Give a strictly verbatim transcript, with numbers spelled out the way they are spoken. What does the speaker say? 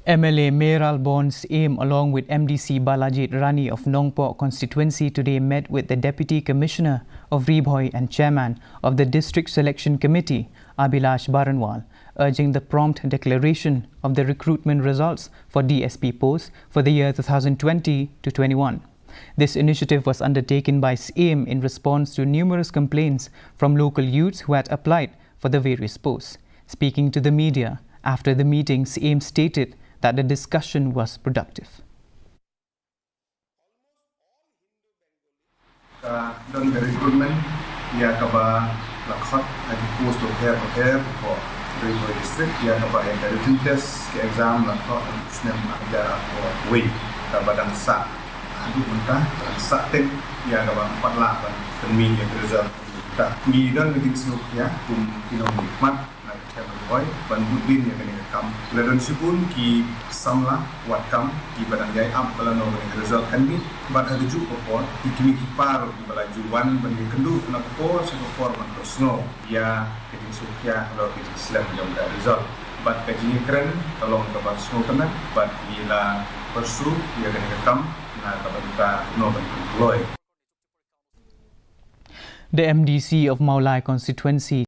M L A Mayralborn Syiem along with M D C Balajied Rani of Nongpoh constituency today met with the Deputy Commissioner of Ri Bhoi and Chairman of the District Selection Committee, Abhilash Baranwal, urging the prompt declaration of the recruitment results for D S P posts for the year two thousand twenty to twenty-one. This initiative was undertaken by Syiem in response to numerous complaints from local youths who had applied for the various posts. Speaking to the media after the meeting, Syiem stated that the discussion was productive. Ka don ka recruitment ïa kaba la khot ha ki post bapher bapher hapoh Ri Bhoi District, ïa kaba ïa ka written test, ka exam la khot ha u snem ar hajar arphew wei, kaba dang sah haduh mynta, dang sah teng ïa kaba em pat lah ban pynmih ïa ka result. Te ngi don ka jingsngewkhia kum ki nongmihkhmat na ka Chairman Bhoi ban bud dien ïa kane ka kam. La don shibun ki samla wad kam kiba dang ïai ap ba lano kane ka result kan mih, bad ha kajuh ka por ki kmie ki kpa ruh kiba la ju wan ban ïakynduh na ka por sha ka por ban pynsngew ïa ka jingsngewkhia halor ka jingslem jong ka result. Bad ka jingïakren ka long kaba sngewtynnat bad ngi la pyrshah ïa kane ka kam na ka bynta kumno ban pynkloi. The M D C of Mawlai constituency,